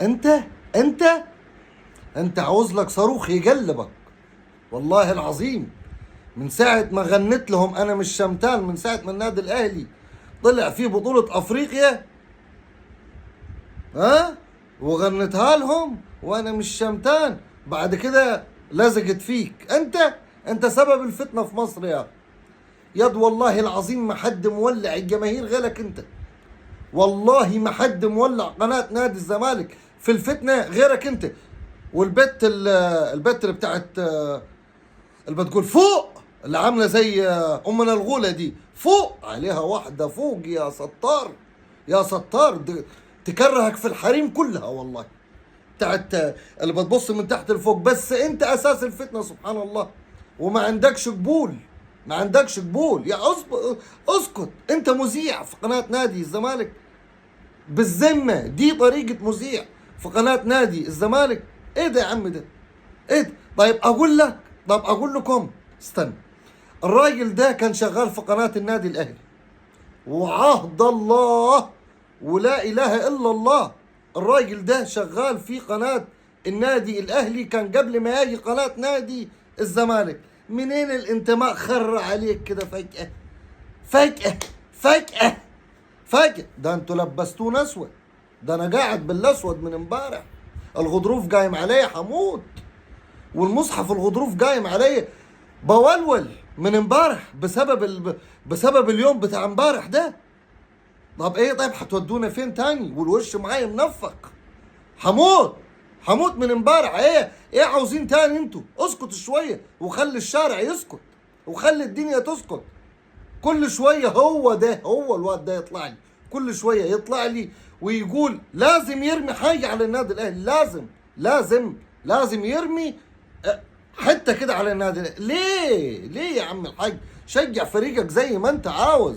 انت انت انت عاوز لك صاروخ يجلبك والله العظيم. من ساعة ما غنيت لهم انا مش شمتان، من ساعة ما النادي الاهلي طلع في بطولة افريقيا، ها، وغنيتها لهم وانا مش شمتان، بعد كده لزقت فيك. انت سبب الفتنة في مصر يا يد، والله العظيم ما حد مولع الجماهير غيرك انت، والله ما حد مولع قناة نادي الزمالك في الفتنة غيرك انت. والبت البت اللي بتاعت اللي بتقول فوق، اللي عاملة زي أمنا الغولة دي، فوق عليها واحدة فوق يا ستار يا ستار، تكرهك في الحريم كلها والله، بتاعت اللي بتبص من تحت لفوق. بس انت اساس الفتنة سبحان الله، وما عندكش قبول، ما عندكش قبول يا اسكت. انت مذيع في قناة نادي الزمالك بالذمة، دي طريقة مذيع في قناة نادي الزمالك؟ ايه ده يا عم ده؟ ايه ده؟ طيب اقول لك، طب اقول لكم استنى، الراجل ده كان شغال في قناة النادي الاهلي، وعهد الله ولا اله الا الله، الراجل ده شغال في قناة النادي الاهلي كان قبل ما يجي قناة نادي الزمالك. منين الانتماء خر عليك كده فجأة فجأة فجأة فجأة؟ ده انتوا لبستونا اسود، ده انا قاعد بالاسود من امبارح، الغضروف قايم عليا حموت، والمصحف الغضروف قايم عليا بولول من امبارح بسبب اليوم بتاع امبارح ده. طب ايه؟ طيب هتودونا فين تاني؟ والوش معايا منفق، حموت حموت من امبارح. ايه عاوزين تاني انتوا؟ اسكتوا شوية وخلي الشارع يسكت وخلي الدنيا تسكت. كل شوية هو ده، هو الواد ده يطلع لي كل شوية، يطلع لي ويقول لازم يرمي حاجة على النادي الاهلي، لازم لازم لازم يرمي حتة كده على النادي الاهلي. ليه؟ ليه يا عم الحاج؟ شجع فريقك زي ما انت عاوز،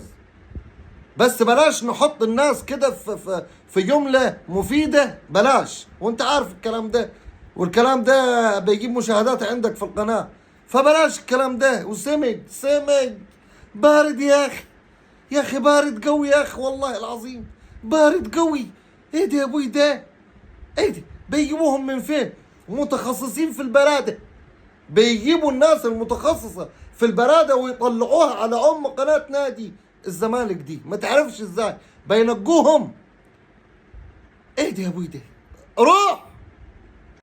بس بلاش نحط الناس كده في جملة مفيدة، بلاش. وانت عارف الكلام ده، والكلام ده بيجيب مشاهدات عندك في القناة، فبلاش الكلام ده. وسمج سمج بارد يا اخي، يا اخي بارد قوي يا اخي، والله العظيم بارد قوي. ايه ده يا ابوي ده؟ ايه ده؟ بيجيبوهم من فين؟ متخصصين في البرادة، بيجيبوا الناس المتخصصة في البرادة ويطلعوها على ام قناة نادي الزمالك دي، ما تعرفش ازاي بينجوهم. ايه ده يا ابوي ده؟ روح.